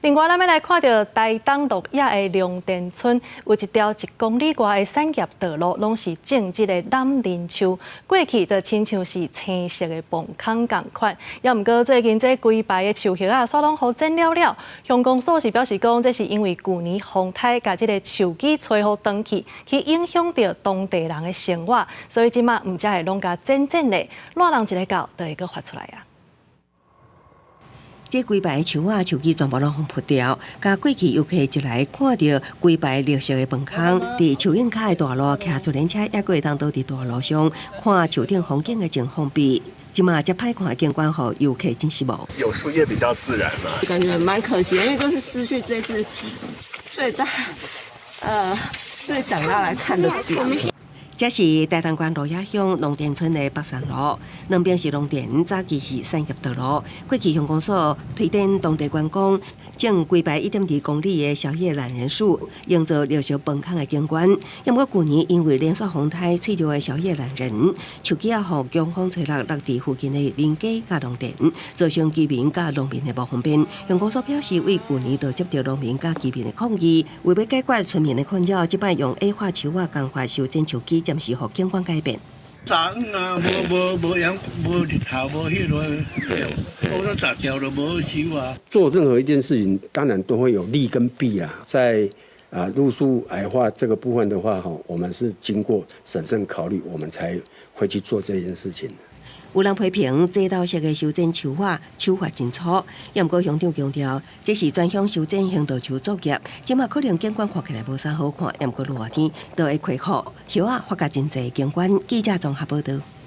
另外，咱欲來看著台東鹿野的龍田村，有一條1公里外的產業道路，攏是種這個欖仁樹，過去就親像是青色的磅空仝款。猶毋過最近這規排的樹葉仔，煞攏予剪了了。鄉公所是表示講，這是因為舊年風颱共這個樹枝吹予斷去，去影響著當地人的生活，所以這馬毋才會攏共剪剪咧。熱人一下到，就會閣發出來啊。這規排樹仔樹枝全部攏予撥掉，共過去遊客一來看著規排綠色的飯空，佇樹影跤的大路騎自行車，猶閣會當倒佇大路上看樹頂風景的情況比，這馬遮歹看的景觀，予遊客真失望。有樹葉比較自然嘛，感覺蠻可惜，因為就是失去這次最大，最想要來看的點。這是台東縣鹿野鄉龍田村的北山路，兩邊是農田，早期是產業道路。過去鄉公所推展當地觀光，種規排1.2公里的小葉欖仁樹，營造綠色飯空的景觀。毋過舊年因為連續風颱吹落的小葉欖仁樹枝仔予強風吹落，落佇附近的民家佮農田，造成居民佮農民的無方便。鄉公所表示，為舊年就接著農民佮居民的抗議，為欲解決村民的困擾，這擺用矮化樹仔工法修剪樹枝，暫時予景觀改變。雜啊，無無無陽，無日頭，無彼落，我都雜掉了，無好收啊。做任何一件事情，當然都會有利跟弊啦。在路樹矮化這個部分的話，哈，我們是經過審慎考慮，我們才會去做這件事情。有人批評這道式的修剪樹仔手法真粗，猶毋過鄉長強調，這是全鄉修剪行道樹作業，這馬可能景觀看起來無啥好看，猶毋過熱天就會恢復葉仔發甲真濟景觀。記者綜合報導。